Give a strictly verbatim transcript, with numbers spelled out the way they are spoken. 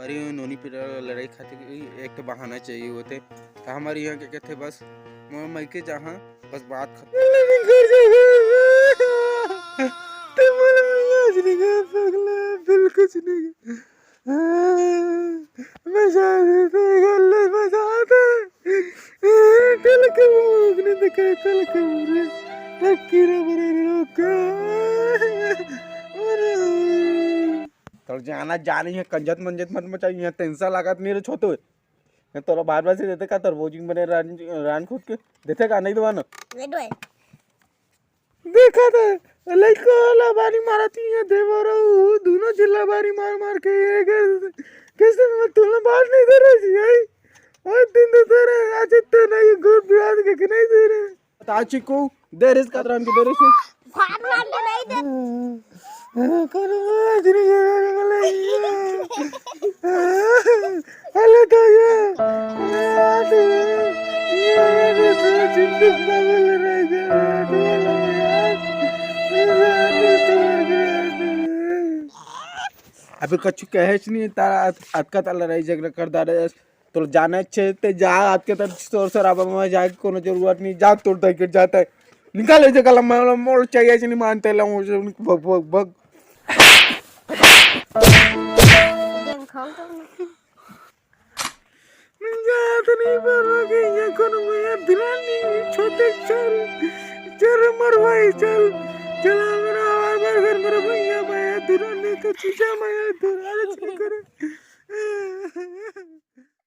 अरे, नोनी पीढ़ा लड़ाई खातिर एक तो बहाना चाहिए होथे। तो हमारे यहाँ क्या कहते, बस मोर मइके जाहाँ, बस बात खत्म। ते मोला आज नहीं गा पगला, बिल्कुल कुछ नहीं गा। मैं शादी से गले बजाते, दिल के मुंह ने दिखाए, दिल के मुंह, टक्की रे बड़े लोग। तोर जाना जानी है, कंजत मंजत मत मचाई, यहाँ टेंशन लागत नहीं रे छोटू। मैं तोला बार बार से देते का, तोर भौजी बने रान, रान खुद के देते का, नहीं देवा ना। देखा था, लइका वाला बारी मारती है, देवर अउ दोनों चिल्ला बारी मार मार के ये कर, कैसे मैं तुमने बात नहीं कर रही थी, आई? और दिन तो तेरे आज तो नहीं, गुड़ पियाज के नहीं दे रहे। बता चिकू, दे रिस का राम की दे रिस। फाड़ मार ले नहीं दे। कोनो आज नहीं है, हेलो तो ये, ये तो, ये तो जिंदगी पागल रह गया। अबे कछु कहेच नहीं, तारा अत-, अतका ताला लड़ाई झगड़ा कर डारे। तो जाने अच्छे ते जा, आज के तक शोर शराबा में जाए के कोनो जरूरत नहीं। जा, तोर दाई के जाता है, निकाल ले जगह लम्बा मोड़ चाहिए नहीं मानते ला, भग भग भग। जात नहीं परवा के ये कोनो मैं दुरानी छोटे चल, चल मरवाई चल, चला मेरा आवाज बार घर मेरा भैया, मैं दुरानी तो चीजा मैं दुरानी करे।